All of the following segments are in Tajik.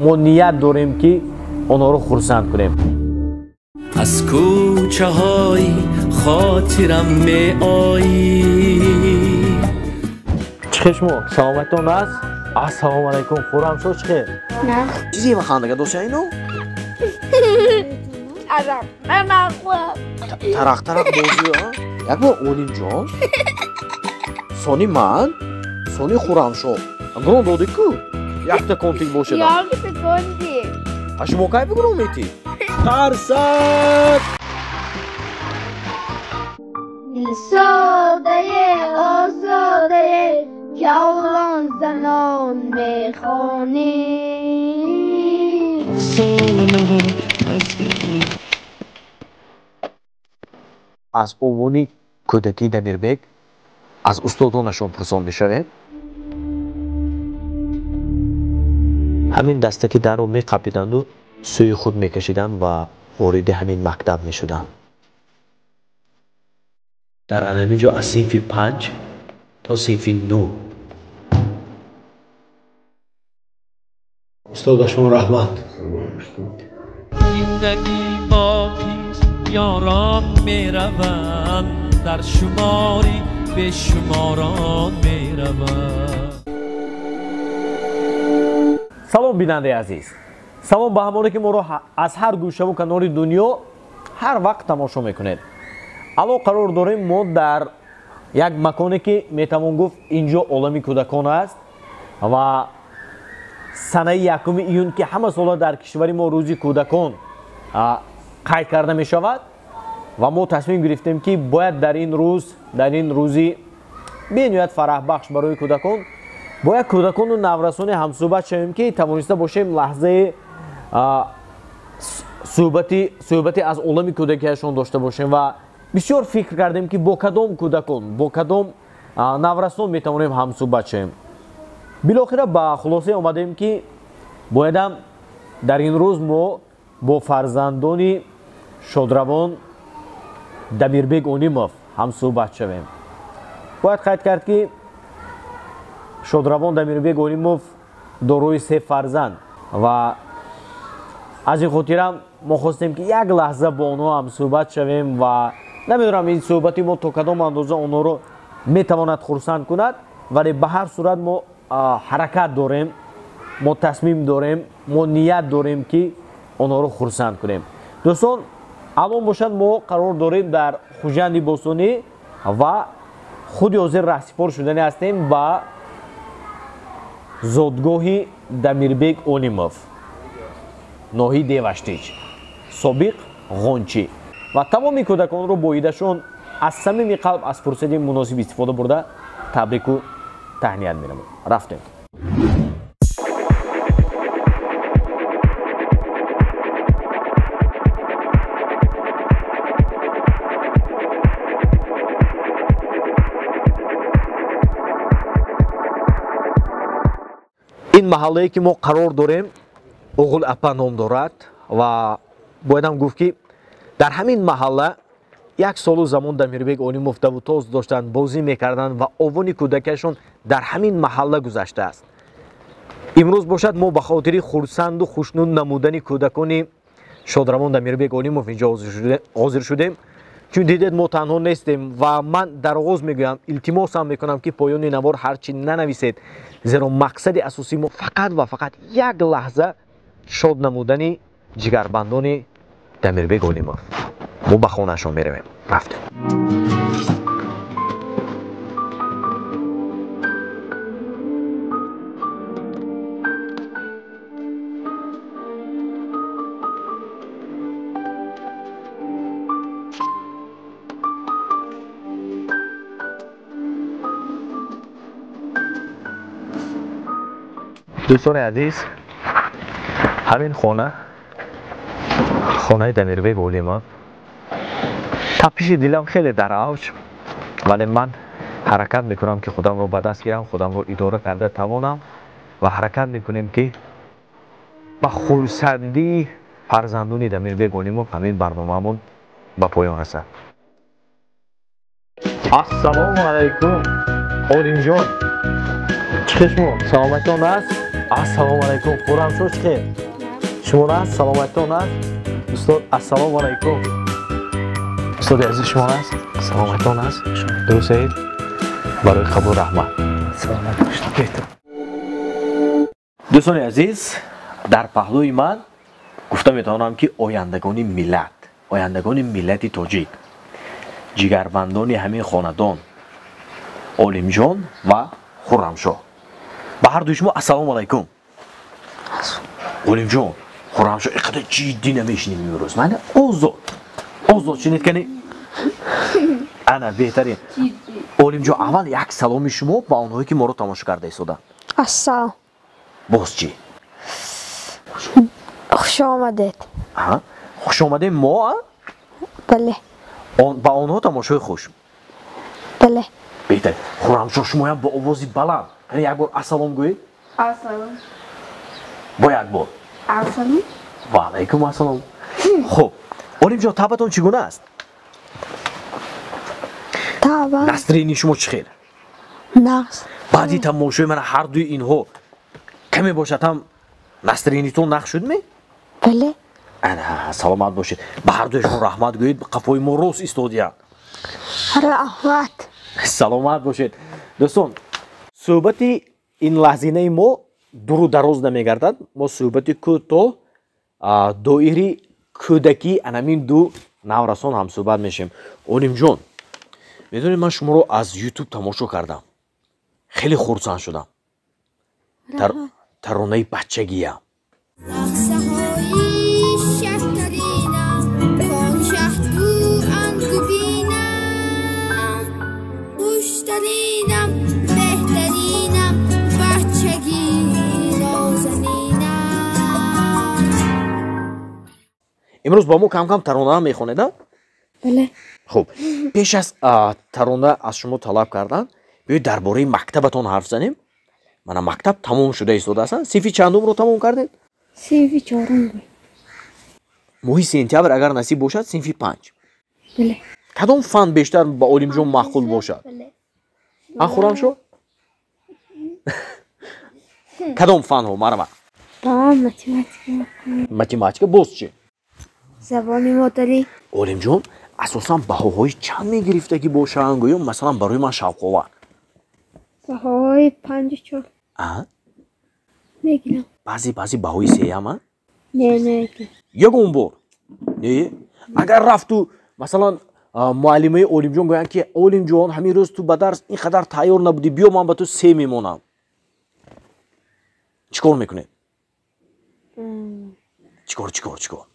Мо ният дорем, ки онҳоро хурсанд кунем. Аз кӯчаҳои хотирам меоӣ. Чӣ хел шумо? Саломатон аст? Ассалому алайкум. Хуррамшо, чӣ хел? Чизе хандага дошта ино? Тарақ тарақ бозӣ, як бор Олимҷон, сони ман, сони Хуррамшо. Гурон додӣ ку? Якта контик бошад. Якта контик. А шумо кай бигурон метӣ? Қарсак! Дилшодае, озодае, ҷавлон занон мехонӣ. Аз овони кӯдакии Дамирбек аз устодонашон пурсон мешавем. Ҳамин дастаки дарро меқапиданду сӯи худ мекашиданд ва вориди ҳамин мактаб мешуданд. Дар ҳамин ҷо аз синфи 5 то синфи 9. Устод, ба шумо раҳмат. Зиндагӣ боқист, ёрон мераванд, дар шумори бешуморон мераванд. Салом, бинандаи азиз. Салом ба ҳамоне, ки моро аз ҳар гӯшаву канори дунё ҳар вақт тамошо мекунед. Ало қарор дорем мо дар як маконе, ки метавон гуфт инҷо олами кӯдакон аст ва санаи 1 июн, ки ҳама сола дар кишвари мо рӯзи кӯдакон қайд карда мешавад, ва мо тасмим гирифтем, ки бояд дар ин рӯз, дар ин рӯзи бениҳоят фараҳбахш барои кӯдакон, бояд кӯдакону наврасоне ҳамсӯҳбат шавем, ки тавониста бошем лаҳзаи суҳбати аз олами кӯдакиашон дошта бошем. Ва бисёр фикр кардем, ки бо кадом кӯдакон, бо кадом наврасон метавонем ҳамсӯҳбат шавем. Билохира ба хулосе омадем, ки боядам дар ин рӯз мо бо фарзандони шодравон Дамирбек Онимов ҳамсӯҳбат шавем. Бояд қайд кард, ки шодравон Дамирбек Онимов дорои 3 фарзанд ва аз ин хотирам мо хостем, ки як лаҳза бо онҳо ҳамсӯҳбат шавем ва намедонам ин суҳбати мо то кадом андоза онҳоро метавонад хурсанд кунад, вале ба ҳар сурат мо ҳаракат дорем, мо тасмим дорем, мо ният дорем, ки онҳоро хурсанд кунем. Дӯстон, алон бошад мо қарор дорем дар Хуҷанди Бостонӣ ва худи ҳозир раҳсипор шудани ҳастем ба зодгоҳи Дамирбек Онимов, ноҳияи Деваштич, собиқ Ғончӣ, ва тамоми кӯдаконро бо идашон аз самими қалб аз фурсати муносиб истифода бурда табрику таҳният менамоем. Рафтем. Ин маҳаллае, ки мо қарор дорем, Оғул Апа ном дорад ва боядам гуфт, ки дар ҳамин маҳалла як солу замон Дамирбек Онимов давутоз доштанд, бозӣ мекарданд ва овони кӯдакиашон дар ҳамин маҳалла гузаштааст. Имрӯз бошад мо ба хотири хурсанду хушнуд намудани кӯдакони шодравон Дамирбек Онимов инҷо ҳозир шудем. Чун дидед, мо танҳо нестем ва ман дар оғоз мегӯям, илтимосам мекунам, ки поёни навор ҳарчи нанависед, зеро мақсади асосии мо фақат ва фақат як лаҳза шод намудани ҷигарбандони Дамирбек Онимов. Мо ба хонаашон меравем. Рафтем. Дӯстони азиз, ҳамин хона хонаи Дамирбек Олимов. Тапиши дилам хеле дар авҷ, вале ман ҳаракат мекунам, ки худамро ба даст гирам, худамро идора карда тавонам ва ҳаракат мекунем, ки ба хурсандии фарзандони Дамирбек Олимов ҳамин барномаамон ба поён расад. Ассалому алайкум, Олимҷон. Чӣ хел шумо? Саломатон аст? Ассалому алайкум. Хуррамшоҳ, чӣ хел? Шумо аст? Саломатитон аст? Устод, ассалому алайкум. Устоди азиз, шумо аст? Саломатитон аст? Дурустед? Барои қабул раҳмат. Саломат бошед. Дӯстони азиз, дар паҳлӯи ман гуфта метавонам, ки ояндагони миллат, ояндагони миллати тоҷик, ҷигарбандони ҳамин хонадон Олимҷон ва Хуррамшоҳ. Ба ҳар дуи шумо ассалому алайкум. Олимҷон, Хуррамшоҳ, ин қадар ҷиддӣ намешинем имрӯз. Мана озод озод шинед, кани. Ана, беҳтарин. Олимҷон, аввал як саломи шумо ба онҳое, ки моро тамошо карда истоданд. Ассалом. Боз чӣ? Хуш омадед. Хуш омадем мо, а? Бале. Ба онҳо тамошои хуш. Бале. Беҳтарин. Хуррамшоҳ, шумоям бо овози баланд кани як бор ассалом гӯед. Ассалом. Бо як бор. Ассалом. Ва алайкум ассалом. Хуб, Олимҷон, табатон чӣ гуна аст? Табам. Настроение шумо чӣ хел? Нағз. Баъди тамошои мана ҳар дуи инҳо каме бошад ҳам настроение тон нағз шудме? Бале. Ана, саломат бошед. Ба ҳар дуи шумо раҳмат гӯед, қафои мо рост истодиянд. Раҳмат. Саломат бошед. Дӯстон, суҳбати ин лаҳзинаи мо дуру дароз намегардад. Мо суҳбати кӯтоҳ доири кӯдакӣ анамин ду наврасон ҳамсӯҳбат мешавем. Олимҷон, медонед, ман шуморо аз Ютуб тамошо кардам, хеле хурсанд шудам. Таронаи бачагиям. Лаҳзаҳои шаҳтаринам, шаҳту ангубинам, хуштаринам, беҳтаринам, бачагӣ нозанинам. Имрӯз ба мо кам-кам таронаам мехонед, а? Бале. Хуб, пеш аз тарона аз шумо талаб кардан, биёед дар бораи мактабатон ҳарф занем. Мана, мактаб тамом шуда истодаастанд. Синфи чандумро тамом кардед? Синфи чорум буд. Моҳи сентябр, агар насиб бошад, синфи панҷ. Бале. Кадом фан бештар ба Олимҷон маъқул бошад? А, Хуррамшоҳ, кадом фанҳо, марҳамат? Ба ман математика. Математика, боз чӣ? Забони модарӣ. Олимҷон, асосан баҳоҳои чанд мегирифтагӣ бошанд, гӯё, масалан, барои ман шавқовар? Баҳоҳои панҷу чор А? мегирам. Баъзе баъзе баҳои сеям, а? Не, намегирам. Ягон бор не? Агар рафту, масалан, муаллимаи Олимҷон гӯянд, ки Олимҷон, ҳамин рӯз ту ба дарс ин қадар тайёр набудӣ, биё, ман ба ту се мемонам, чӣ кор мекунед? Чӣ кор, чӣ кор, чӣ кор?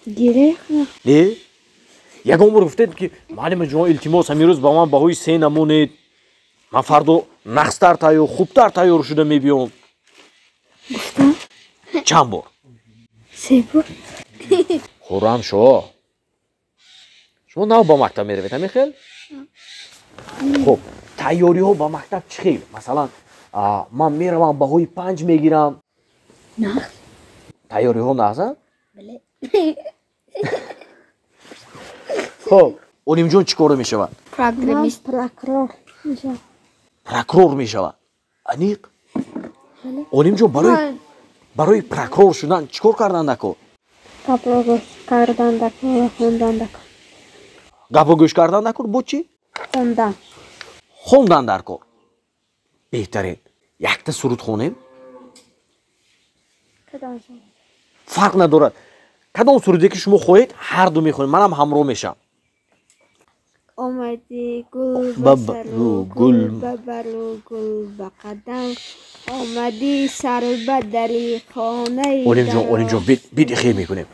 Гирифт. Не, ягон бор гуфтед, ки муаллимаҷон, илтимос, ҳамин рӯз ба ман баҳои се намонед, ман фардо нағзтар тайёр, хубтар тайёр шуда мебиём? Гуфтам. Чанд бор? Се бор. Хуррамшоҳ, шумо нав ба мактаб меравед, ҳамин хел? Хуб, тайёриҳо ба мактаб чӣ хел? Масалан, ман меравам, баҳои панҷ мегирам. Нағз. Тайёриҳо нағза? Бале. Хуб, Олимҷон чӣ коро мешавад? Программист. Прокурор мешавам. Прокурор мешавад, аниқ. Олимҷон, барои прокурор шудан чӣ кор кардан даркор? Гапро гӯш кардан даркор ва хондан даркор. Гапро гӯш кардан даркор, бо чӣ? Хондан. Хондан даркор, беҳтарин. Якта суруд хонем. Кадом суруд? Фарқ надорад, кадом суруде ки шумо хоҳед, ҳар ду мехонем, манам ҳамроҳ мешавам. Омадӣ гул ба ба сару бару гул гул ба бару гул ба қадам, омадӣ сар ба дари хонаи Олимҷон, Олимҷон, биди, хел мекунем,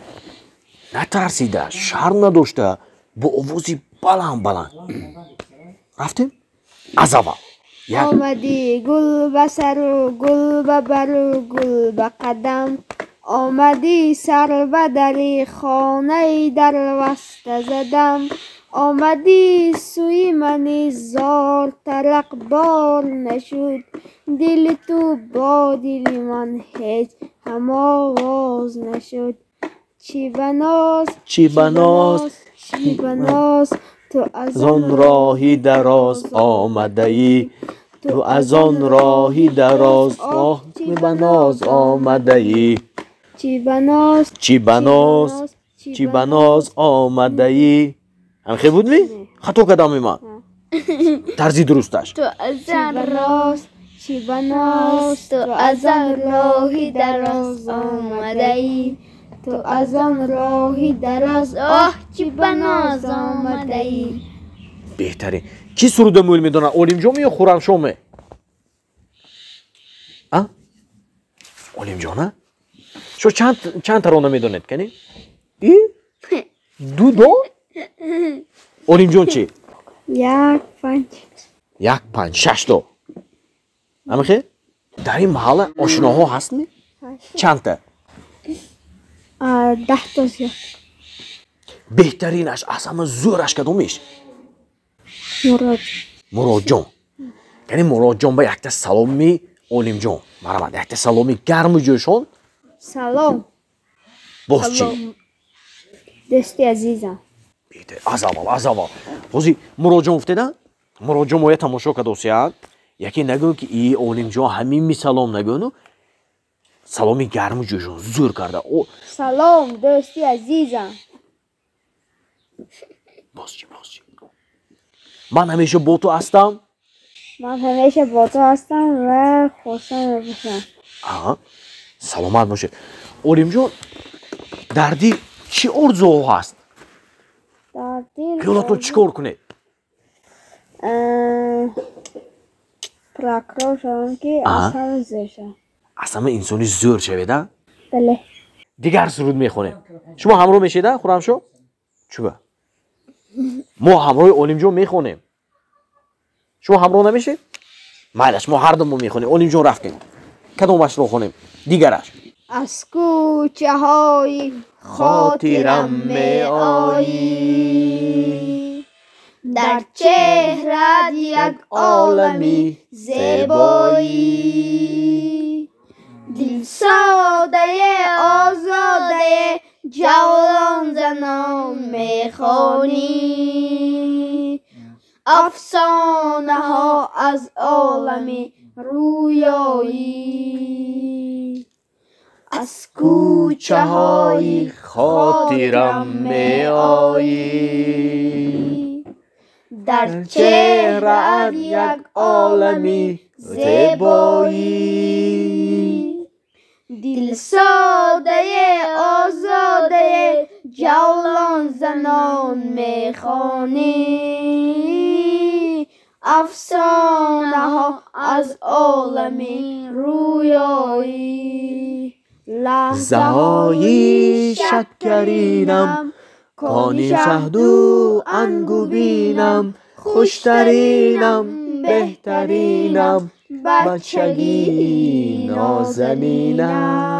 натарсида, шарм надошта, бо овози баланд баланд рафтем аз аввал, як. Омадӣ гул ба сару гул ба бару гул ба қадам, омадӣ сар ба дари хонаи дарваста задам, омадӣ сӯи мани зор тарақ бор нашуд, дили ту бо дили ман ҳеҷ ҳамовоз нашуд, чӣ ба ноз, чӣ ба ноз, чӣ ба ноз ту аз аз он роҳи дароз омадаӣ. Ту аз он роҳи дароз, оҳ, чӣ ба ноз омадаӣ. Чӣ ба ноз, чӣ ба ноз, чӣ ба ноз омадаӣ. Ҳамхел будми? Хато кардам ман. Тарзи дурусташ. Ту аз он роз, чӣ ба ноз, ту аз он роҳи дароз омадаӣ. Ту аз он роҳи дароз, оҳ, чӣ ба ноз омадаӣ. Беҳтарин. Кӣ суруда мӯл медонад? Олимҷон ё Хуррамшоме? А? Олимҷон, а? Шумо чанд тарона медонед, кани? И? Ду до? Олимҷон чӣ? 1, 5. 1, 5, 6 то. Амихе? Дар ин маҳалла ошиноҳо ҳастми? Чандта? 10 то зиёд. Беҳтаринаш, аз ҳама зӯраш кадомиш? Мурод. Муродҷон. Яъне Муродҷон ба якта саломи Олимҷон. Марҳамат, якта саломи гарму ҷӯшон. Салом. Боз чӣ? Дӯсти азизам. Беҳтар, аз аввал, аз аввал. Ҳозир Муродҷон гуфтеда? Муродҷон моя тамошо кардосияд. Яке нагӯ ки и Олимҷон ҳамин ми салом нагӯну. Саломи гарму ҷӯшон зӯр карда. Салом, дӯсти азизам. Боз чӣ, боз чӣ? Ман ҳамеша бо ту ҳастам. Ман ҳамеша бо ту ҳастам ва хурсанд мебошам. Аҳа, саломат бошед. Олимҷон, дар дил чӣ орзуҳо ҳаст? Дар дил Хаёлатон чӣ кор кунед? Прокурор шавам, ки аз ҳама зӯр шавам. Аз ҳама инсони зӯр шавед, а? Бале. Дигар суруд мехонем. Шумо ҳамроҳ мешед, а, Хуррамшо? Чӯба? Мо ҳамроҳи Олимҷон мехонем. Шумо ҳамроҳ намешед? Майлаш, мо ҳар ду мо мехонем. Олимҷон, рафтем. Кадомашро хонем? Дигараш. Аз кӯчаҳои хотирам меоӣ, дар чеҳрат як олами зебоӣ. Дилсодае, озодае, ҷавлон занон мехонӣ. Афсонаҳо аз олами рӯёӣ. Аз кӯчаҳои хотирам меоӣ, дар чеҳраат як олами зебоӣ. Дилсодае, озодае, ҷавлон занон мехонӣ. Афсонаҳо аз олами рӯёӣ. Лаҳзаҳои шаккаринам, кони шаҳду ангубинам, хуштаринам, беҳтаринам, бачагии нозанинам.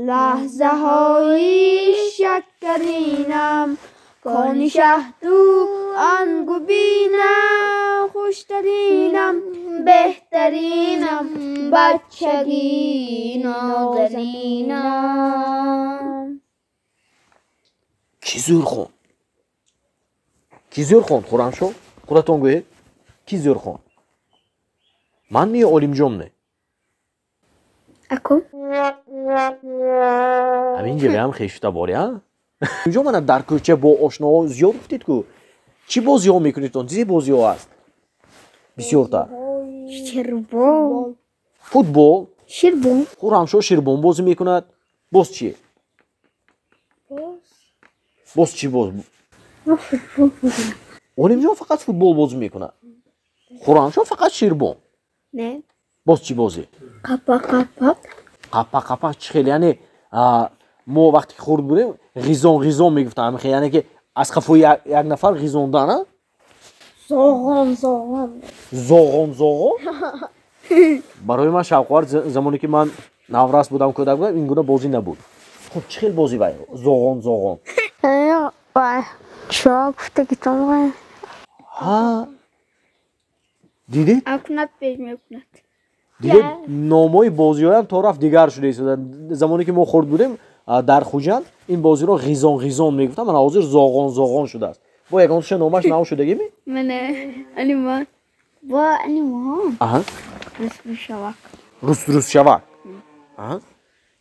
Лаҳзаҳои шаккаринам, кони шаҳду ангубинам, хуштаринам, беҳтаринам, бачагии нозанинам. Кӣ зӯр хонд? Кӣ зӯр хонд, Хуррамшо? Худатон гӯед. Кӣ зӯр хонд? Ман ми ё Олимҷон не? Аку. Ҳамин ҷавиам хешутаборӣ, а? Олимҷон, мана дар кӯча бо ошноҳо зиёд гуфтед ку. Чӣ бозиҳо мекунедтон? Чӣ бозиҳо ҳаст? Бисёртар. Ширбон. Футбол. Ширбон. Хуррамшо ширбон бозӣ мекунад. Боз чӣ? Боз чӣ боз? Олимҷон фақат футбол бозӣ мекунад. Хуррамшо фақат ширбон. Не. Боз чӣ бозӣ? Қапа қапа. Қапа қапа чӣ хел? Яъне мо вақте ки хурд будем ғизон ғизон мегуфтам. Яъне ки аз қафои як нафар ғизондан, а? Зоғон зоғон. Зоғон зоғон? Барои ман шавқовар, замоне ки ман наврас будам, кӯдак будам, ин гуна бозӣ набуд. Хуб, чӣ хел бозӣ вай? Зоғон зоғон. Чо гуфтагитон? Ҳа. Дидед? Акунат пеш мекунад. Дидед, номҳои бозиҳоям то рафт дигар шуда истода. Замоне ки мо хурд будем, дар Хуҷанд ин бозиро ғизон ғизон мегуфтам, мана ҳозир зоғон зоғон шудааст. Бо ягонташа номаш нав шудагими? Мана, алима. Бо анимоҳо. Аҳа. Рус рус шавак. Рус рус шавак. Аҳа.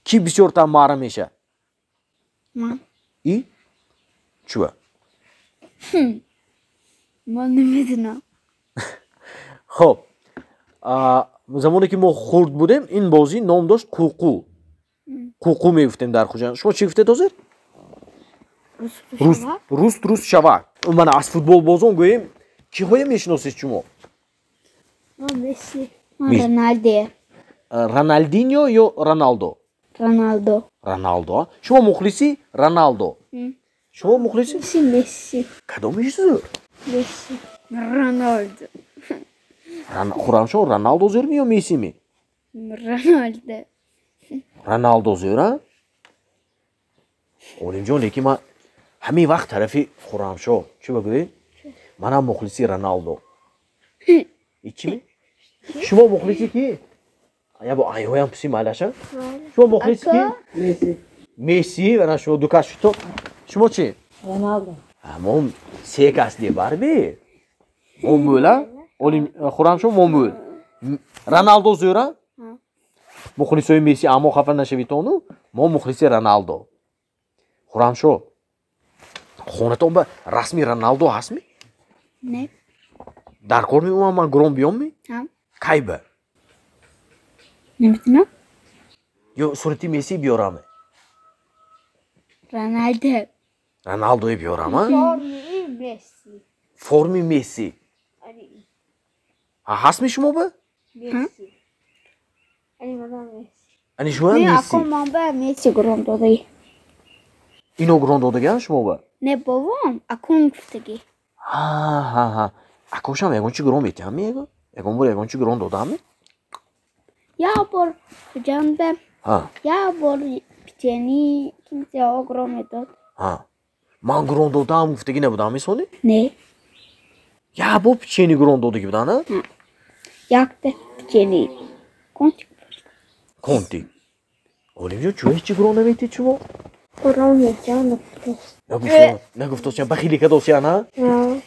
Кӣ бисёртар маъра мешавад? Ман. И? Чува? Ман намедонам. Хоб. Замоне ки мо хурд будем, ин бозӣ ном дошт қуқу. Қуқу мегуфтем дар Хуҷанд. Шумо чӣ гуфтед ҳозир? Рус рус шавак. Руст руст шавак. Мана аз футболбозон гӯем, киҳое мешиносед шумо? Ман Месси. Ман Роналдо. Роналдиньо ё Роналдо? Роналдо. Роналдо. Шумо мухлиси Роналдо? Шумо мухлиси? Месси, Месси. Кадомиш зӯр? Месси. Роналдо. Хурамшо, Роналдо зӯрми ё Мессими? Роналдо. Роналдо зӯр, а? Олимҷон, лекин ман ҳамин вақт тарафи Хурамшо. Чӣ бигӯед? Манам мухлиси Роналдо. Ичими? Шумо мухлиси ки? Я бо айҳоям пурсӣ майлаша? Шумо мухлиси ки? Месси. Месси, ана шумо ду кас шуто. Шумо чӣ? Роналдо. Мо се кас де барби. Мо мӯла? Олим Хурамшо мо мӯл. Роналдо зӯра? Мухлисои Месси аммо хафа нашавитону, мо мухлиси Роналдо. Хурамшо, хонатон ба расми Роналдо ҳастми? Не. Дар кор меомам ман гуром биёмми? Ҳа. Кай ба? Намедонам. Ё сурати Месси биёраме? Роналдо. Роналдое биёрам, а? Форми Месси. Форми Месси. Ҳастми шумо ба? Месси. Ани манам Месси. Ани шумо Не, Месси? ако ман ба Месси гуром додагӣ. Ино гуром додагиан шумо ба? Не, бобом, акун гуфтагӣ. Ҳа, ҳа, ҳа. Акошам ягон чӣ гуром метиҳам ягон? Ягон бор ягон чӣ гуром додам? Як бор Хуҷанд ба, Ҳа. як бор печени кимсеҳо гуром медод. Ҳа. Ман гуром додам гуфтагӣ набудам исони? Не. Як бор печени гуром додагӣ будан, а? Якта печени. Контик. Контик. Олимҷон, чӯ ҳеҷ чӣ гуром наметиҳед шумо? Гуром метиҳам, нагуфтост. Нагуфто, нагуфтосян, бахилӣ кадосян, а? Ҳа.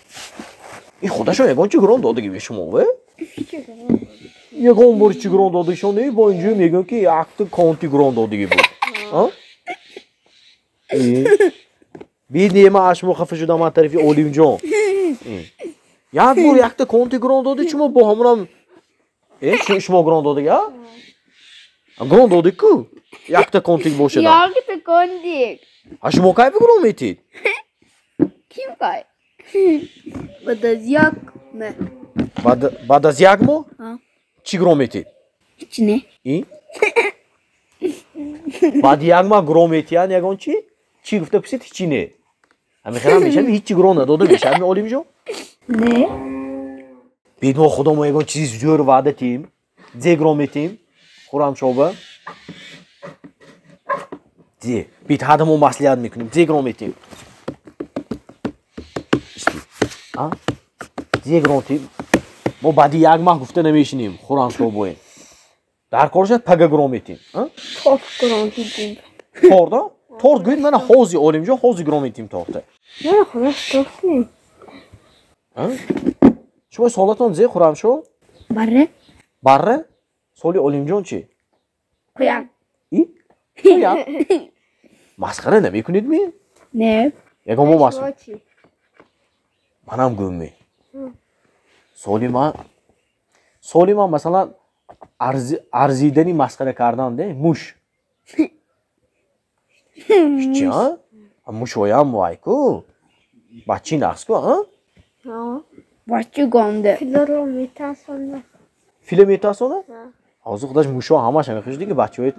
Ин худашон ягон чӣ гуром додагӣ бе шумо, ве? Ягон бор чӣ гуром додагишон не, бо инҷо мегӯям ки якта конти гуром додагӣ буд. А? Бидне ман аз шумо хафа шудам аз тарафи Олимҷон. Як бор якта конти гуром додӣ шумо бо ҳамонам шумо гуром додагӣ, а? Гуром додӣ ку? Якта контик бошадам. Якта контик. А шумо кай гуром метиҳед? Ким кай? Баъд аз як моҳ. Баъд аз як моҳ? Ҳа. Чӣ гуром метиҳед? Ҳеҷ не. И? Баъди як моҳ гуром метиҳанд ягон чӣ? Чӣ гуфта пурсид, ҳеҷ не. Ҳамин хелам мешавад, ҳеҷ чӣ гуром надода мешавад ми Олимҷон? Не. Бид мо худо мо ягон чизи зӯр ваъда тиҳем, зе гуром метиҳем, Хурамшоба. Зе, бид ҳада мо маслиҳат мекунем, зе гуром метиҳем. Исти. А? Зе гуром тиҳем. Мо баъди як моҳ гуфта намешинем, Хурамшобоем. Дар кор шад пага гуром метиҳем. А? Торт гуром дидем. Торт, а? Торт гӯед мана ҳози Олимҷон, ҳози гуром метиҳем торта. Мана худаш торт не. А? Шумо солатон зе Хурамшо? Барра. Барра? Соли Олимҷон чӣ? Қуян. И? Қуян? Масхара намекунед ми? Не. Ягон мо масхара. Шумо чӣ? Манам гӯм ми. Соли ман, соли ман масалан арзидани масхара кардан де муш. Чӣ, а? Мушоям вай ку? Бачи нақс ку, а? Ҳа. Бачи гонда. Филоро метарсонад. Фило метарсонад? Ҳа. Ҳозир худаш мушо ҳамаш ҳамин хушди ки бачаҳои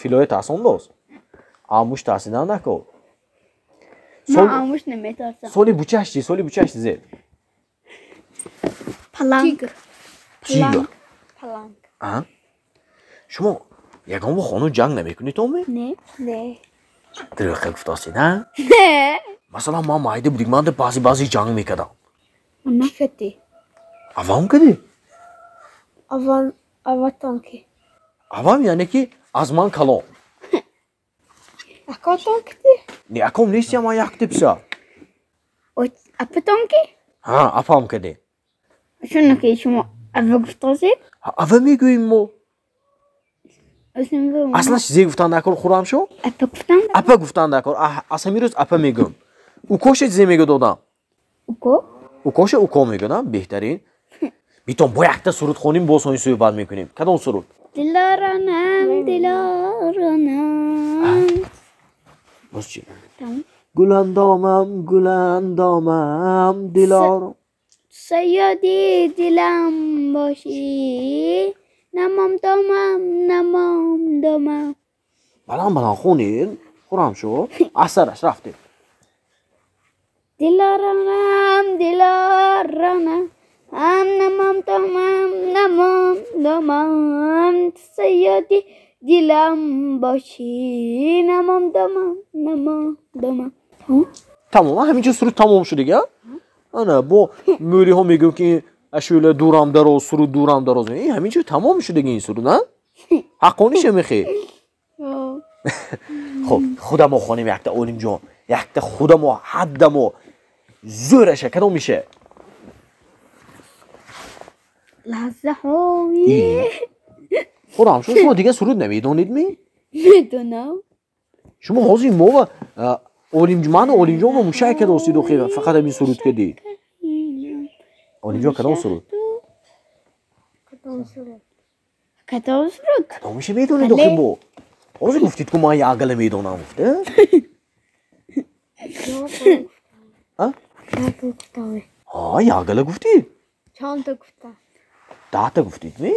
филои тарсондост. А муш тарсидан накор. Ман аз муш наметарсам. Соли бучаш чӣ? Соли бучаш чӣ зед? Паланг. Тигр. Тигр. Паланг. А? Шумо ягон бо хонум ҷанг намекунед, оме? Не. Не. Дурӯғ гуфтосед, а? Не. Масалан, ман майда будик, ман баъзе баъзе ҷанг мекардам. Чӣ кардӣ? Авам кардӣ? Аван, аватон ки? Авам яъне ки аз ман калон. Акотон кардӣ? Не, аком нестиям, ман якта писар. Апатон ки? Ҳа, апам кардӣ. Чун ки шумо Ава гуфтозед? Ава мегӯем мо. Аслан чизе гуфтан дар кор Хуррамшо? Апа гуфтан? Апа гуфтан дар кор. Аз ҳамин рӯз апа мегӯм. Укоша чизе мегӯ додам? Уко? Укоша уко мегӯдам, беҳтарин. Битон бо якта суруд хоним, боз ҳоин суҳбат мекунем. Кадом суруд? Дилоронам, дилоронам. Боз чи? Гуландомам, гуландомам, дилором. Саёди дилам бошӣ, намом домам, намом домам. Баланд баланд хонед, Хуррамшо. Аз сараш рафтем. Дилоронам, дилоронам, намом домам, намом домам, саёди дилам бошӣ, намом домам, намом домам. Тамом, ҳаминҷо суруд тамом шуд дига? Ана бо мӯриҳо мегӯям ки ашӯла дурам дароз, суруд дурам дароз. Ин ҳаминҷо тамом шуд дига ин суруд, на? Ҳаққониша мехе? Хуб, худамо хонем якта Олимҷон, якта худамо ҳаддамо зӯраша кадом миша? Лаҳзаҳои Хуррамшо, шумо дига суруд намедонед ми? Медонам. Шумо ҳозир мо ману Олимҷон ва мушак кадостид охир, фақат ҳамин суруд кардед. Олимҷон кадом суруд? Кадом суруд? Кадомиша медонед охир мо? Ҳозир гуфтид ку ман ягала медонам гуфта? Ҳа, ягала гуфтид? Чандта гуфтам? Даҳта гуфтид ми?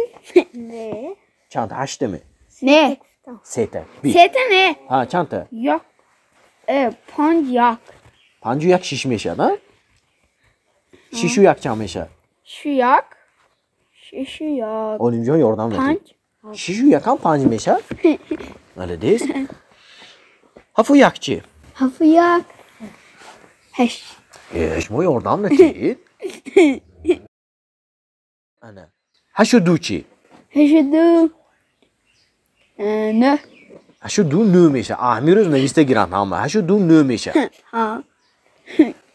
Не. Чанд? Ҳашта ми? Не. Сета. Сета не. Ҳа, чандта? Як. Панҷ як. Панҷу як шиш мешавад, а? Шишу як чанд мешавад? Шишу як. Шишу як. Олимҷон ёрдам медиҳад. Шишу якам панҷ мешавад? Молодец. Ҳафу як чӣ? Ҳафу як. Ҳашт. Шумо ёрдам надиҳед? Ана. Ҳашу ду чӣ? Ҳашу ду. Нӯҳ. Ҳашу ду нӯ мешавад. Ҳамин рӯз нависта гиранд ҳама. Ҳашу ду нӯ мешавад.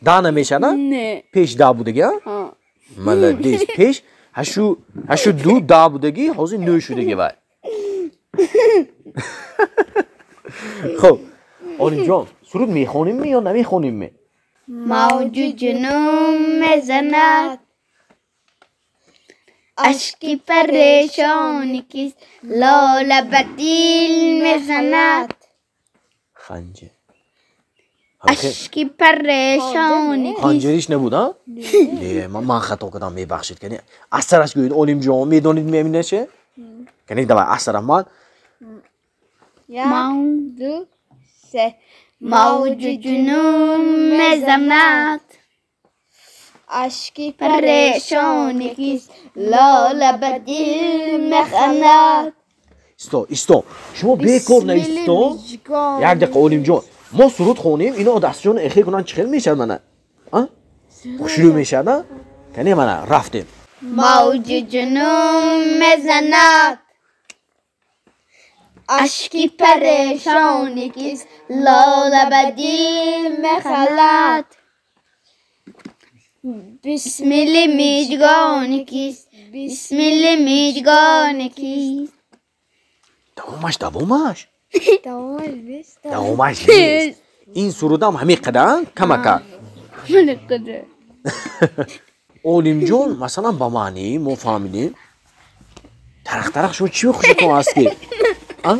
Да намешавад, а? Не. Пеш да будаги, а? Молодец. Пеш ҳашу ду да будаги, ҳозир нӯ шудаги вай. Хуб, Олимҷон, суруд мехонем ё намехонем? Мавҷу ҷунун мезанад, ашки парешони кист, лола ба дил мезанад. Ханҷар. Ашки парешони кист. Ханҷариш набуд, а? Не, ман хато кардам, мебахшед. Кани аз сараш гӯед, Олимҷон, медонед меминаше? Кани давай аз сара ман. Як, ду, се. Мавҷу ҷунун мезанад, ашки парешони кист, лола ба дил механад. Исто, исто. Шумо бекор наисто. Як дақиқа, Олимҷон. Мо суруд хонем, ино дастҷон эхе кунанд, чӣ хел мешавад мана? А? Хушрӯ мешавад, а? Кане мана, рафтем. Мавҷи ҷунун мезанад, ашки парешони кист, лола ба дил мехалад. Бисмилли мижгони кист, бисмилли мижгони кист. Давомаш, давомаш. Давомаш нест. Давомаш нест. Ин сурудам ҳамин қадар камака. Ҳамин қадар. Олимҷон, масалан, ба маънии мо фаҳмидем. Тарақ тарақ шумо чӣ хушатон аст ки? А?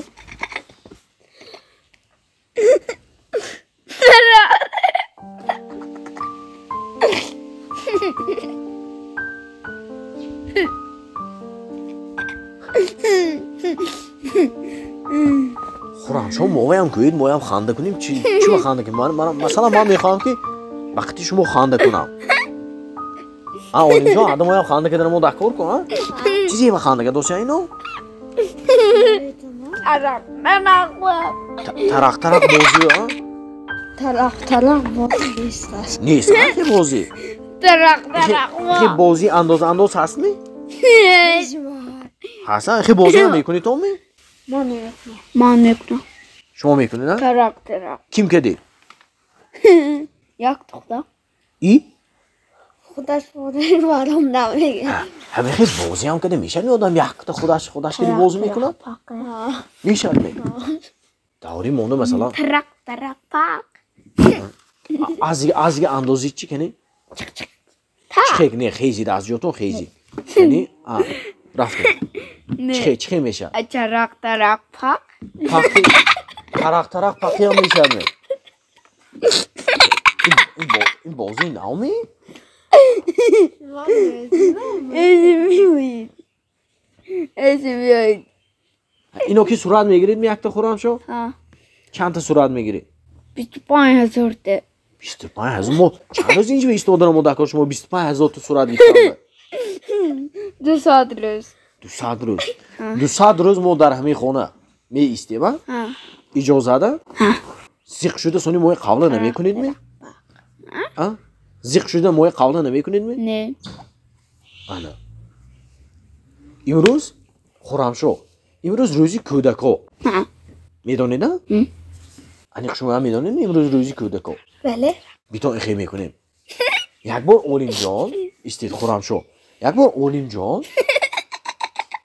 Хуррамшо, моям гӯед, моям ханда кунем. Чӣ ба ханда кунем? Масалан, ман мехоҳам ки вақти шумо ханда кунам. А, Олимҷон, ада моям ханда кардан мо дар кор кун, а? Чизе ба ханда кардося ино? Тарақ тарақ бозӣ, а? Тарақ тарақ бозӣ нест аст. Нест, а ки бозӣ? Тарақ тарақ. Хе бозӣ андоз андоз ҳаст ми? Ҳаст, а? Хе бозӣ ҳам мекунед то ми? Ман мекунам. Ман мекунам. Шумо мекунед, а? Тарақ тарақ. Ким кардед? Як духтар. И? Худаш баром намегирад. Ҳамин хел бозӣ ҳам када мешавад, одам якта худаш када бозӣ мекунад? Мешавад ме? Даври монда масалан тарақ тарақ пақ. Азига андозӣ чӣ кани? Чихе не хезид аз ҷотон хезид. Кани? А рафтем. Чихе мешавад? Тарақ тарақ пақ. Пақи тарақ тарақ пақи ҳам мешавад ме? Ин бозии нав ме? Ино ки сурат мегиред ми якта Хуррамшо? Чандта сурат мегиред? 25 000 та. 25 000? Мо чанд рӯз инҷо истодаро мо дакор шумо 25 000 та сурат гирифтам? 200 рӯз. 200 рӯз. 200 рӯз мо дар ҳамин хона меистем, а? Иҷозада? Зиқ шуда сони мои қавла намекунед ми? А? Зиқ шуда мои қавла намекунед ми? Не. Ана. Имрӯз Хуррамшо, имрӯз рӯзи кӯдако. Медонед, а? Аниқ шумо ҳам медонед имрӯз рӯзи кӯдако? Бале. Битон ихе мекунем. Як бор Олимҷон, истед Хуррамшо. Як бор Олимҷон,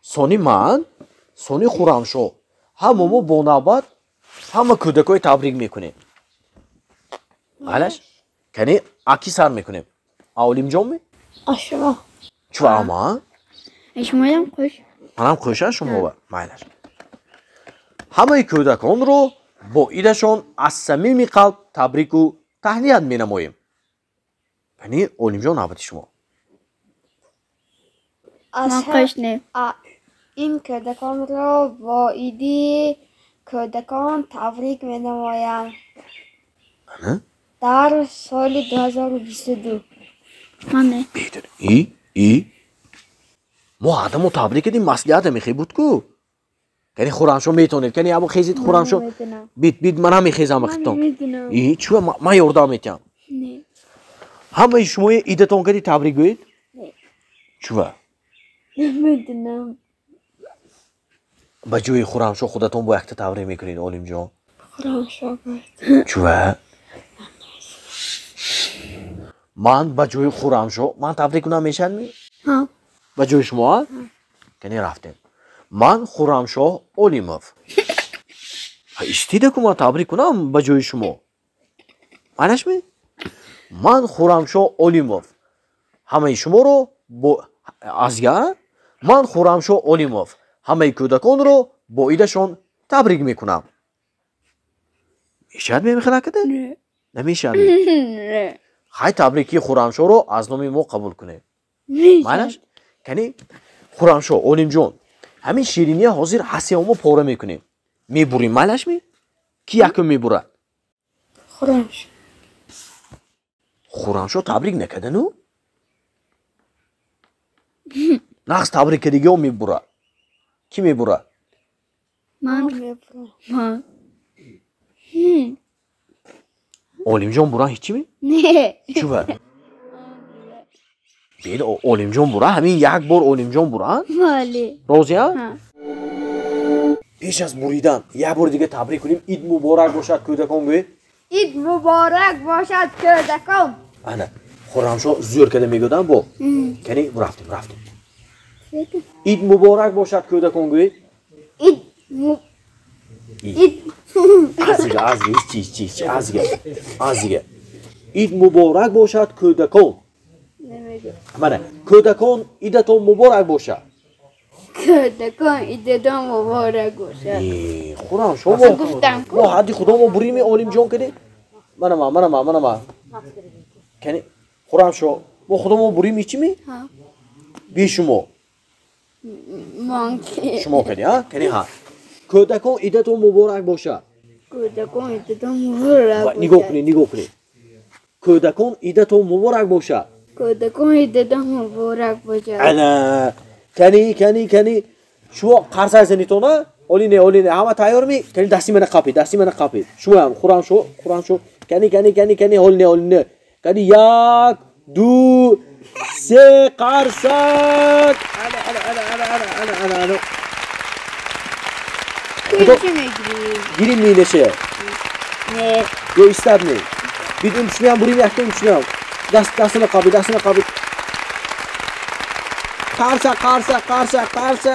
сони ман, сони Хуррамшо. Ҳама мо бо навбат ҳама кӯдакои табрик мекунем. Майлаш? Кани аки сар мекунем. А Олимҷон ми? А шумо. Чу ама? Шумоям қӯш. Манам қӯша шумо майлаш. Ҳамаи кӯдаконро бо идашон аз самими қалб табрику таҳният менамоем. Яъне Олимҷон навбати шумо. Ман қӯш не. Ин кӯдаконро бо иди кӯдакон табрик менамоям. Дар соли 2022. Ман не. Беҳтар. И мо адамо табрик кардем, маслиҳат мехе буд ку. Кани Хуррамшо метонед, кани або хезид Хуррамшо. Бит бит манам мехезам хитон. И чу ман ёрдам метиҳам. Ҳамаи шумои идатон кади табрик гӯед? Чува? Намедонам. Ба ҷои Хуррамшо худатон бо якта табрик мекунед, Олимҷон. Хуррамшо гӯед. Чува? Ман ба ҷои Хуррамшо ман табрик кунам мешавад ми? Ба ҷои шумо? Кани рафтем. Ман Хуррамшоҳ Олимов. Истида ку ман табрик кунам ба ҷои шумо. Майлаш ми? Ман Хуррамшоҳ Олимов. Ҳамаи шуморо бо азга ман Хуррамшоҳ Олимов ҳамаи кӯдаконро бо идашон табрик мекунам. Мешавад мемехелакада? Намешавад. Хай табрики Хуррамшоҳро аз номи мо қабул кунед. Майлаш? Кани Хуррамшоҳ Олимҷон, ҳамин шириния ҳозир ҳасеомо пора мекунем. Мебурем, майлаш ми? Ки якум мебурад? Хуррамшо. Хуррамшо табрик накардану? Нағз табрик кардагиҳо мебурад. Ки мебурад? Ман. Ман. Олимҷон буран ҳечи ми? Не. Чува? Бед Олимҷон бура, ҳамин як бор Олимҷон буран? Бале. Розия? Пеш аз буридан як бори дига табрик кунем. Ид муборак бошад кӯдакон гӯед. Ид муборак бошад кӯдакон. Ана Хуррамшо зӯр карда мегӯдам бо. Кани рафтем, рафтем. Ид муборак бошад кӯдакон гӯед. Ид ид Азига, азига, ҳеч чиз, чиз, азига. Азига. Ид муборак бошад кӯдакон. Мана, кӯдакон идатон муборак бошад. Кӯдакон идатон муборак бошад. Хуррамшо мо мо ҳадди худо мо бурими Олимҷон кани? Мана ма, мана ма, мана ма. Кани Хуррамшо, мо худо мо бурим ҳечи ми? Би шумо. Ман ки. Шумо кани, а? Кани ҳа. Кӯдакон идатон муборак бошад. Кӯдакон идатон муборак бошад. Нигоҳ кунед, нигоҳ кунед. Кӯдакон идатон муборак бошад. Кӯдакон идатон муборак бошад. Ана, кани, кани, кани. Шумо қарсак занитон, а? Оли не, оли не. Ҳама тайёр ми? Кани дасти мана қапид, дасти мана қапид. Шумоям, Хуррамшо, Хуррамшо. Кани, кани, кани, кани, ҳоли не, ҳоли не. Кани 1, 2, 3 қарсак. Ана, ана, ана, ана, ана, ана, ана, ана. Гирим минеше. Не. Ё истад не. Бид ун пушниам бурим, якта ун пушниам. Дастini qobi, dastini qobi. Qarsa, qarsa, qarsa, qarsa.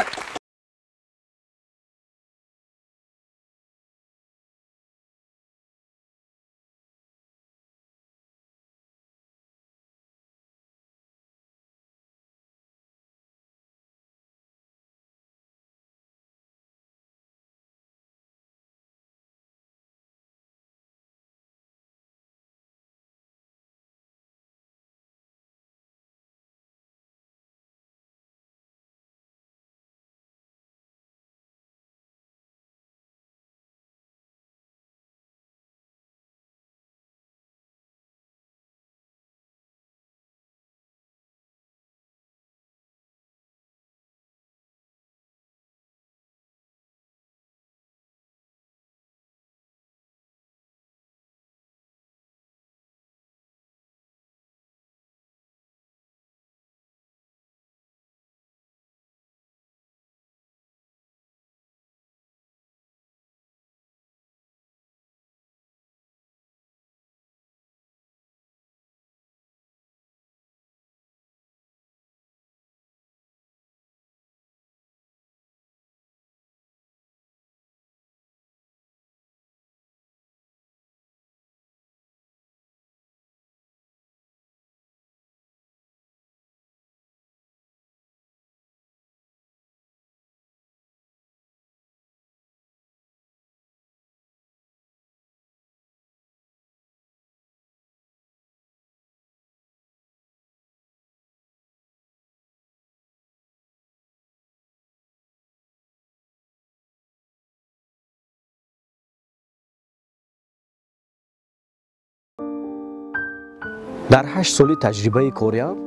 Дар 8 соли таҷрибаи кориам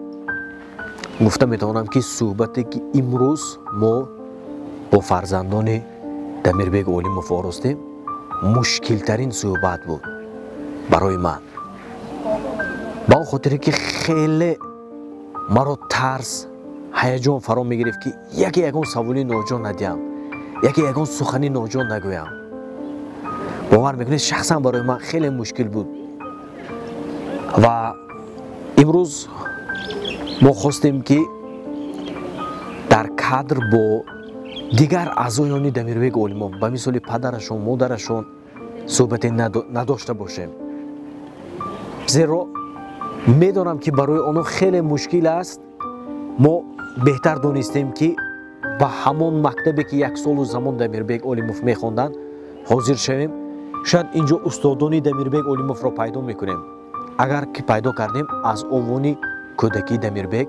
гуфта метавонам, ки суҳбате ки имрӯз мо бо фарзандони Дамирбек Олимов оростем, мушкилтарин суҳбат буд барои ман. Ба он хотире ки хеле маро тарс, ҳаяҷон фаро мегирифт, ки яке ягон саволи ноҷо надиҳам, яке ягон сухани ноҷо нагӯям. Бовар мекунед, шахсан барои ман хеле мушкил буд. Ва имрӯз мо хостем, ки дар кадр бо дигар аъзоёни Дамирбек Олимов, ба мисоли падарашон, модарашон суҳбате надошта бошем. Зеро медонам, ки барои онҳо хеле мушкил аст. Мо беҳтар донистем, ки ба ҳамон мактабе ки як солу замон Дамирбек Олимов мехонданд ҳозир шавем. Шояд инҷо устодони Дамирбек Олимовро пайдо мекунем. Агар ки пайдо кардем, аз овони кӯдакии Дамирбек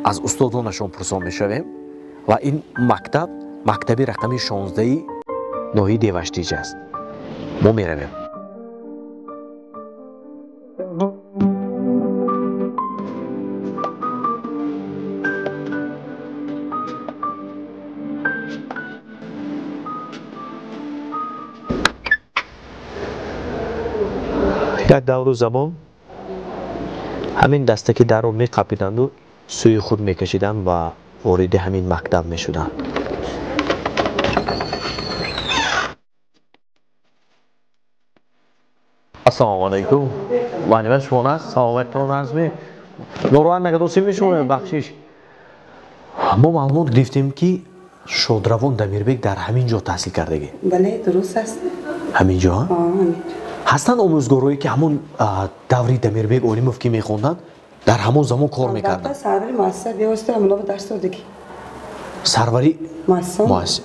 аз устодонашон пурсон мешавем. Ва ин мактаб мактаби рақами 16 ноҳияи Деваштич аст. Мо меравем. Як давру замон ҳамин дастаки дарро меқапиданду сӯи худ мекашиданд ва вориди ҳамин мактаб мешуданд. Ассалому алайкум. Муаллима, шумо наст? Саломатон ҳастми? Нороҳат накардосем шумо, бахшиш. Мо маълумот гирифтем, ки шодравон Дамирбек дар ҳамин ҷо таҳсил кардагӣ. Бале, дуруст аст. Ҳамин ҷо? Ҳастанд омӯзгорое ки ҳамон даври Дамирбек Олимов ки мехонданд, дар ҳамон замон кор мекарданд? Сарвари муассиса бевосита ҳамонҳо дарс додагӣ. Сарвари муассиса.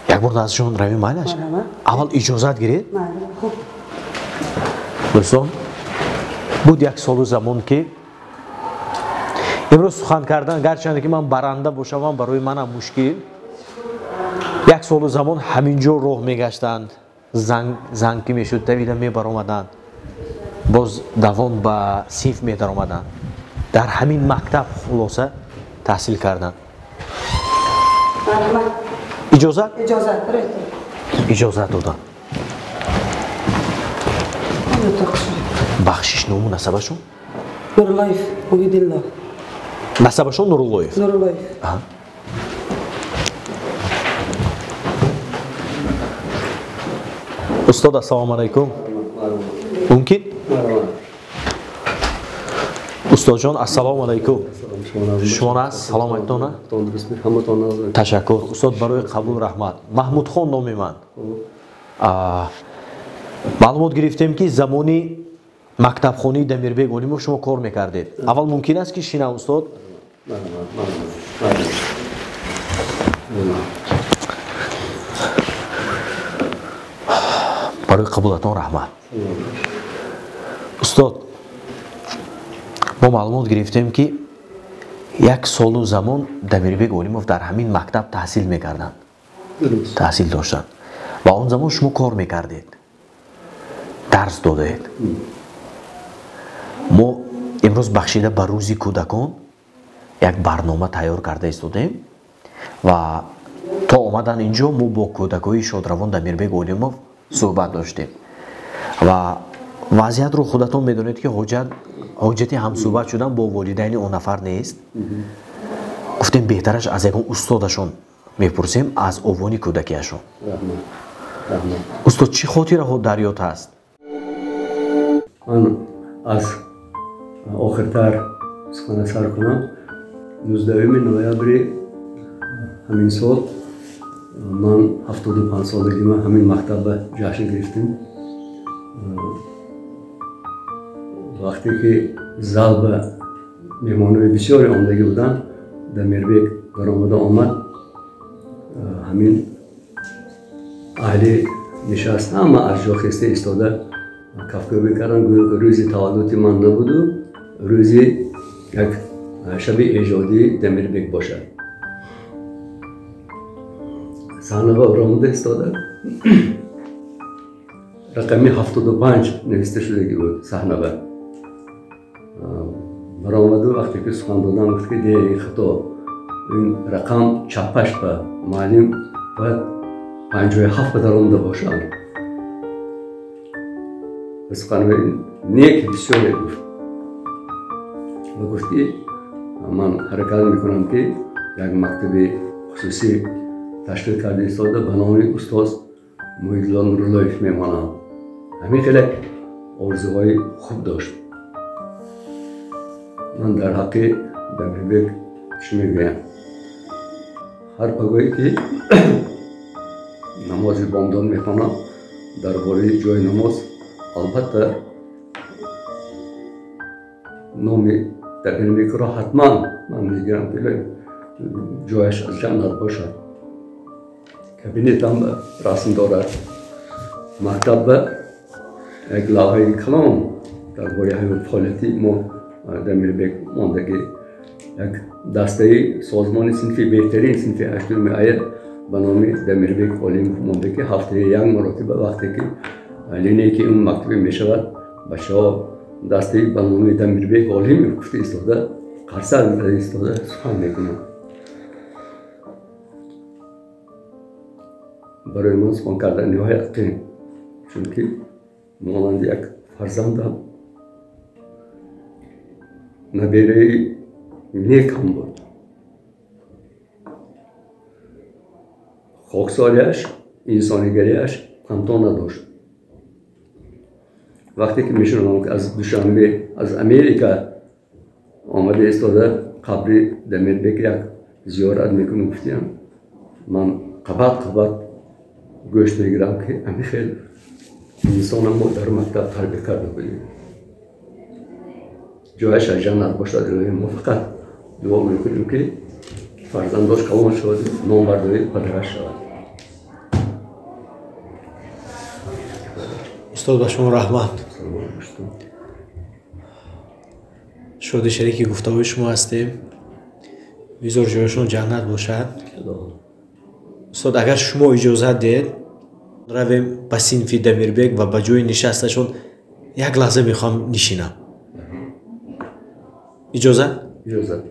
Як бор наздишон равем, майлаш? Аввал иҷозат гиред. Хуб. Дӯстон, буд як солу замон ки имрӯз сухан кардан, гарчанде ки ман баранда бошавам, барои манам мушкил. Як солу замон ҳамин ҷо роҳ мегаштанд, занг ки мешуд, давида мебаромаданд, боз давон ба синф медаромаданд. Дар ҳамин мактаб хулоса таҳсил карданд. Иҷозат? Иҷозат доданд. Бахшиш, ному насабашон? Нуруллоев Убайдулло. Насабашон Нуруллоев? Нуруллоев. Устод, ассалому алайкум. Мумкин? Устодҷон, ассалому алайкум. Шумо аст? Салом айтона? Ташаккур. Устод, барои қабул раҳмат. Маҳмудхон номи ман. Маълумот гирифтем, ки замони мактабхонии Дамирбек Олимов шумо кор мекардед. Аввал мумкин аст, ки шина, устод? Барои қабулатон раҳмат. Устод, мо маълумот гирифтем, ки як солу замон Дамирбек Олимов дар ҳамин мактаб таҳсил мекарданд, таҳсил доштанд, ва он замон шумо кор мекардед, дарс додаед. Мо имрӯз бахшида ба рӯзи кӯдакон як барнома тайёр карда истодаем ва то омадан инҷо мо бо кӯдакҳои шодравон Дамирбек Олимов суҳбат доштем ва вазъиятро худатон медонед, ки ҳоҷати ҳамсӯҳбат шудан бо волидайни он нафар нест. Гуфтем, беҳтараш аз ягон устодашон мепурсем, аз овони кӯдакиашон. Устод, чӣ хотираҳо дар ёд ҳаст? Ман аз охиртар сухана сар кунам. 19 ноябри ҳамин сол ман 75 солагима ҳамин мактабба ҷашн гирифтем. Вақте ки залба меҳмонои бисёре омадагӣ буданд, Дамирбек баромада омад, ҳамин аҳли нишаст ҳама аз ҷо хеста истода кафкӯбӣ карданд, гӯё ки рӯзи таваллуди ман набуду рӯзи як шаби эҷодии Дамирбек бошад. Саҳнаба баромада истода, рақами 75 нависта шудагӣ буд саҳнаба. Баромаду вақте ки сухан додам, гуфт, ки не, ин хато, ин рақам чапаш ба муаллим бояд 57 ба даромада бошад. Суханҳои неки бисёре гуфт ва гуфт, ки ман ҳаракат мекунам, ки як мактаби хусусӣ ташкил карда истода ба номи устоз Муҳиддулло Нуруллоев мемонам. Ҳамин хеле орзуҳои хуб дошт. Ман дар ҳаққи Дамирбек чӣ мегӯям? Ҳар пагоҳе ки намози бомдод мехонам, дар бораи ҷои намоз албатта номи Дамирбекро ҳатман ман мегирам, ки ҷояш аз ҷаннат бошад. Кабинетам расм дорад, мактабба як лавҳаи калон дар бораи ҳаёт фаъолияти мо Дамирбек мондагӣ. Як дастаи созмони синфи беҳтарин синфи ҳаштуми ая ба номи Дамирбек Олимов монда, ки ҳафтаи як маротиба вақте ки линейки он мактабе мешавад, бачаҳо дастаи ба номи Дамирбек Олимов гуфта истода қарсак зада истода сухан мекунанд. Барои ман сухан кардан ниҳоят қиин, чунки монанди як фарзандам, набераи некам буд. Хоксориаш, инсонигариаш ҳамто надошт. Вақте ки мешунавам, ки аз Душанбе, аз Америка омада истода қабри Дамирбек як зиёрат мекунам гуфтиям, ман қабат қабат гӯшт мегирам, ки ҳамин хел инсона мо дар мактаб тарбия карда будем. Ҷояш аз ҷаннат бошад. Илоҳи, мо фақат дуо мекунем, ки фарзандош калон шавад, номбардории падараш шавад. Устод, ба шумо раҳмат. Шоди шарики гуфтаҳои шумо ҳастем. Бизор ҷояшон ҷаннат бошад. Устод, агар шумо иҷозат диҳед, равем ба синфи Дамирбек ва ба ҷои нишасташон як лаҳза мехоҳам нишинам. Иҷозат? Иҷозат.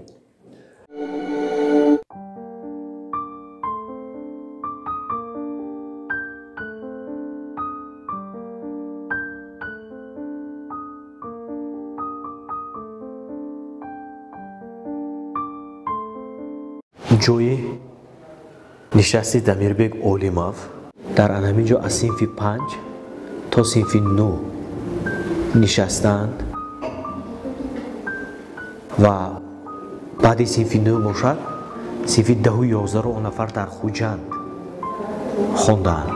Ҷои нишасти Дамирбек Олимов дар анҳамин ҷо аз синфи 5 то синфи 9 нишастанд. Ва баъди синфи 9 бошад, синфи 10-11-ро он нафар дар Хуҷанд хондаанд.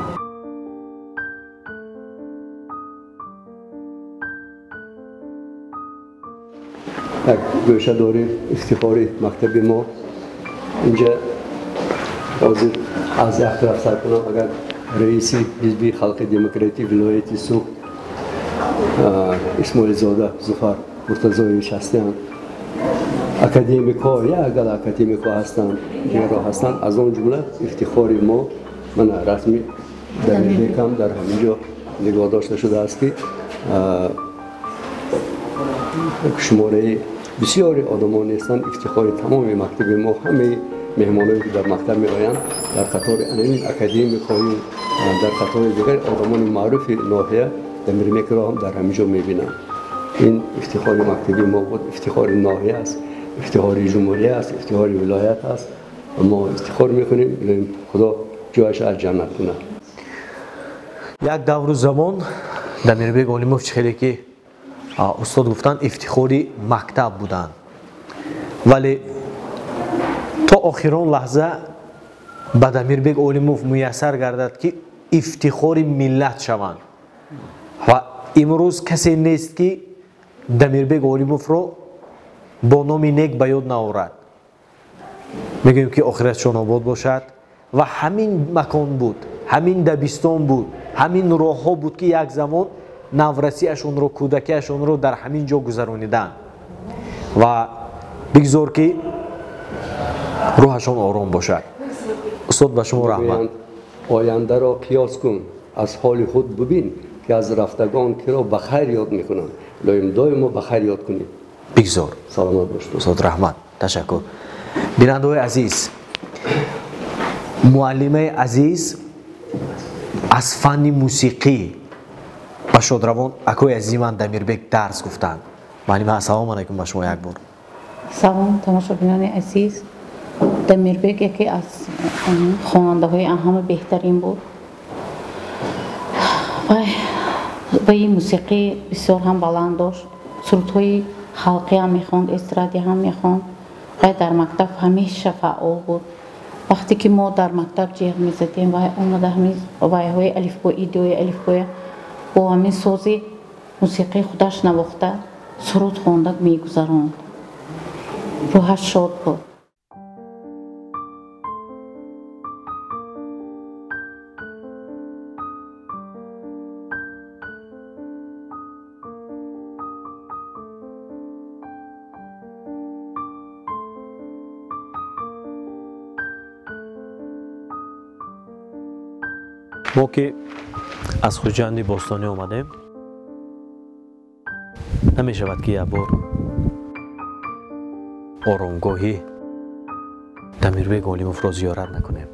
Як гӯша дорем ифтихори мактаби мо. Инҷа ҳозир аз як тараф сар кунам, агар раиси ҳизби халқи демократӣ вилояти Суғд Исмоилзода Зуфар Муртазоевич ҳастанд, академикҳо, як гала академикҳо ҳастанд, дигарро ҳастанд. Аз он ҷумла ифтихори мо мана расми Дамирбекам дар ҳамин ҷо нигоҳ дошта шудааст, ки шумораи бисёри одамон нестанд. Ифтихори тамоми мактаби мо, ҳамаи меҳмоное ки дар мактаб меоянд, дар қатори ин академикҳою дар қатори дигар одамони маъруфи ноҳия Дамирбекро ҳам дар ҳамин ҷо мебинанд. Ин ифтихори мактаби мо буд, ифтихори ноҳия аст, ифтихори ҷумҳурия аст, ифтихори вилоят аст. Мо ифтихор мекунем, Худо ҷояш аз ҷаннат кунад. Як давру замон Дамирбек Олимов чӣ хеле ки устод гуфтанд, ифтихори мактаб буданд, вале то охирон лаҳза ба Дамирбек Олимов муяссар гардад, ки ифтихори миллат шаванд. Ва имрӯз касе нест, ки Дамирбек Олимовро бо номи нек ба ёд наорад. Мегӯем, ки охиратшон обод бошад. Ва ҳамин макон буд, ҳамин дабистон буд, ҳамин роҳҳо буд, ки як замон наврасиашонро, кӯдакиашонро дар ҳамин ҷо гузарониданд. Ва бигзор, ки рӯҳашон ором бошад. Устод, ба шумо раҳмат. Ояндаро қиёс кун, аз ҳоли худ бубин, ки аз рафтагон киро ба хайр ёд мекунанд. Лоим доимо ба хайр ёд кунед. Бигзор. Саломат бошед. Устод, раҳмат, ташаккур. Бинандаҳои азиз, муаллимаи азиз аз фанни мусиқӣ ба шодравон акои азизи ман Дамирбек дарс гуфтанд. Муаллима, ассалому алайкум ба шумо як бор. Салом, тамошобинони азиз. Дамирбек яке аз хонандаҳои ҳама беҳтарин буд. Вай мусиқӣ бисёр ҳам баланд дошт, сурудҳои халқӣ ҳам мехонд, эстрадӣ ҳам мехонд. Вай дар мактаб ҳамеша фаъол буд. Вақте ки мо дар мактаб ҷеғ мезадем, вай омада ҳамин вайҳои алифбо, идеои алифбоя бо ҳамин сози мусиқии худаш навохта, суруд хонда мегузаронд. Рӯҳаш шод буд. Мо ки аз Хуҷанди бостонӣ омадем, намешавад, ки як бор оромгоҳи Дамирбек Олимовро зиёрат накунем.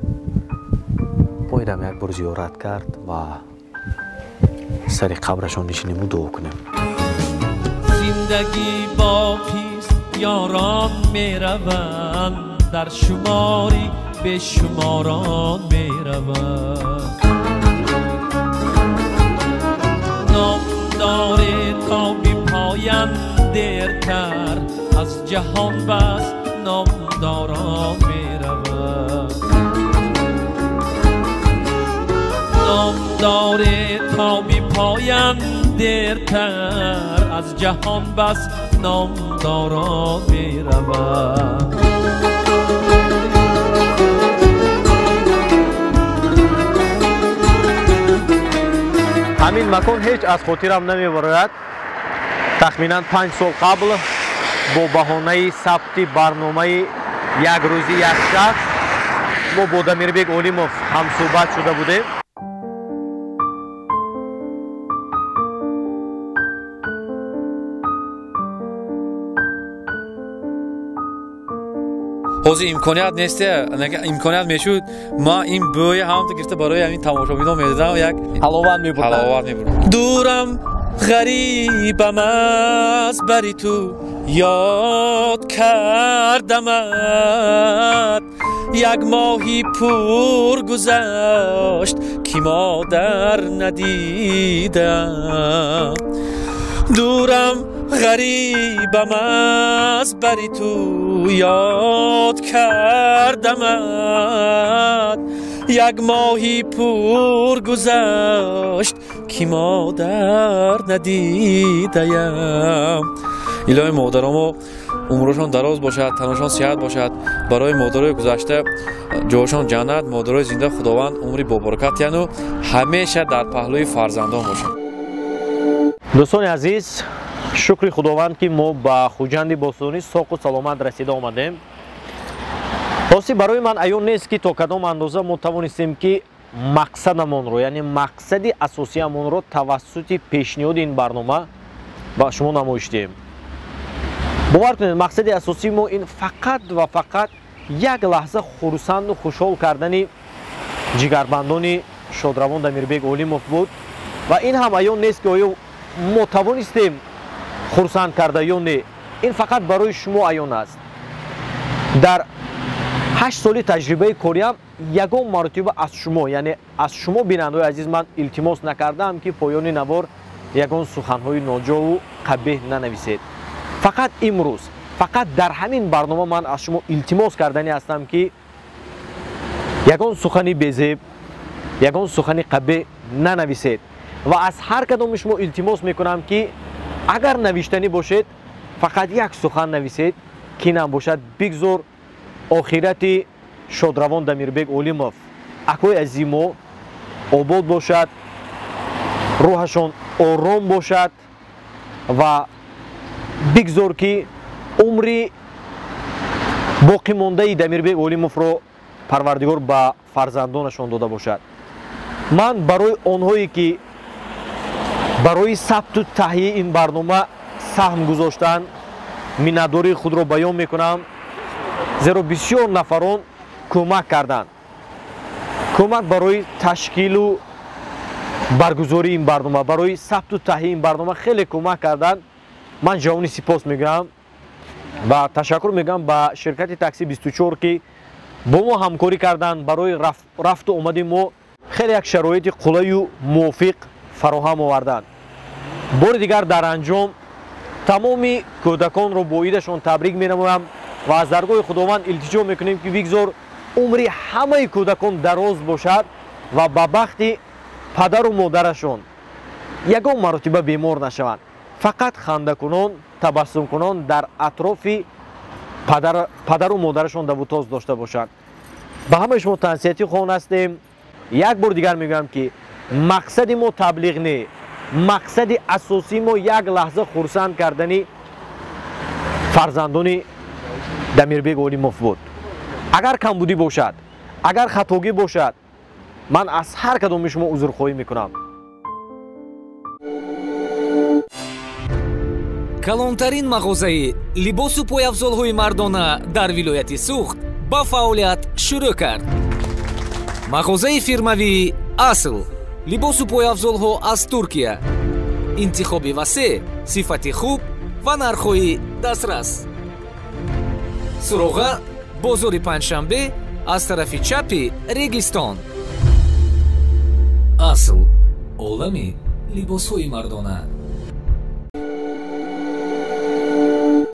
Боядам як бор зиёрат кард ва сари қабрашон нишиниму дуо кунем. Зиндагӣ боқист, ёрон мераванд, дар шумори бешуморон мераванд. Номдоре то бипоян дертар аз ҷаҳон бас номдорон мераванд. Номдоре то бипоян дертар аз ҷаҳон бас номдорон мераванд. Ҳамин макон ҳеҷ аз хотирам намебарояд. Тахминан 5 сол қабл бо баҳонаи сабти барномаи як рӯзи як шахс мо бо Дамирбек Олимов ҳамсӯҳбат шуда будем. Ҳозир имконият нест, имконият мешуд, ман ин бӯя ҳамто гирифта барои ҳамин тамошобинон медодам, як ҳаловат мебурдам. Ҳаловат мебурдам. Дурам ғарибам аз бари ту ёд кардамат, як моҳи пур гузашт, ки модар надидам. Дурам Ғарибам аз бари ту ёд кардамат, як моҳи пур гузашт ки модар надидаям. Илоҳи модарамо умрашон дароз бошад, танашон сиҳат бошад. Барои модарои гузашта ҷойшон ҷаннат, модарои зинда Худованд умри бобаракат яну ҳамеша дар паҳлӯи фарзандон бошад. Дӯстони азиз, шукри Худованд ки мо ба Хуҷанди бостонӣ соқу саломат расида омадем. Рости барои ман аён нест ки то кадом андоза мо тавонистем ки мақсадамонро, яъне мақсади асосиямонро тавассути пешниҳоди ин барнома ба шумо намоиш диҳем. Бовар кунед, мақсади асосии мо ин фақат ва фақат як лаҳза хурсанду хушҳол кардани ҷигарбандони шодравон Дамирбек Олимов буд ва ин ҳам аён нест ки оё мо тавонистем хурсанд карда ё не. Ин фақат барои шумо аён аст. Дар 8 соли таҷрибаи кориам ягон маротиба аз шумо, яъне аз шумо бинандаҳои азиз, ман илтимос накардаам ки поёни навор ягон суханҳои ноҷову қабеҳ нанависед. Фақат имрӯз, фақат дар ҳамин барнома ман аз шумо илтимос кардани ҳастам ки ягон сухани безеб, ягон сухани қабеҳ нанависед ва аз ҳар кадоми шумо илтимос мекунам ки агар навиштанӣ бошед, фақат як сухан нависед ки нам бошад: бигзор охирати шодравон Дамирбек Олимов, акои азизи мо, обод бошад, рӯҳашон ором бошад ва бигзор ки умри боқимондаи Дамирбек Олимовро Парвардигор ба фарзандонашон дода бошад. Ман барои онҳое ки барои сабту таҳияи ин барнома саҳм гузоштанд, миннатдории худро баён мекунам, зеро бисёр нафарон кӯмак карданд. Кӯмак барои ташкилу баргузории ин барнома, барои сабту таҳияи ин барнома хеле кӯмак карданд. Ман ҷавони сипос мегӯям ва ташаккур мегӯям ба ширкати такси 24 ки бо мо ҳамкорӣ карданд. Барои рафту омади мо хеле як шароити қулаю мувофиқ фароҳам оварданд. Бори дигар дар анҷом тамоми кӯдаконро бо идашон табрик менамоям ва аз даргоҳи Худованд илтиҷо мекунем ки бигзор умри ҳамаи кӯдакон дароз бошад ва ба бахти падару модарашон ягон маротиба бемор нашаванд. Фақат хандакунон, табассумкунон дар атрофи падару модарашон давутоз дошта бошанд. Ба ҳамаи шумо тансиҳатӣ хоҳон ҳастем. Як бор дигар мегӯям ки мақсади мо таблиғ не, мақсади асосии мо як лаҳза хурсанд кардани фарзандони Дамирбек Олимов буд. Агар камбудӣ бошад, агар хатогӣ бошад, ман аз ҳар кадоми шумо узрхоҳӣ мекунам. Калонтарин мағозаи либосу пойафзолҳои мардона дар вилояти Суғд ба фаъолият шурӯъ кард. Мағозаи фирмавии Асл, либосу пойафзолҳо аз Туркия, интихоби васеъ, сифати хуб ва нархҳои дастрас. Суроға: бозори Панҷшанбе, аз тарафи чапи Регистон. Асл, олами либосҳои мардона.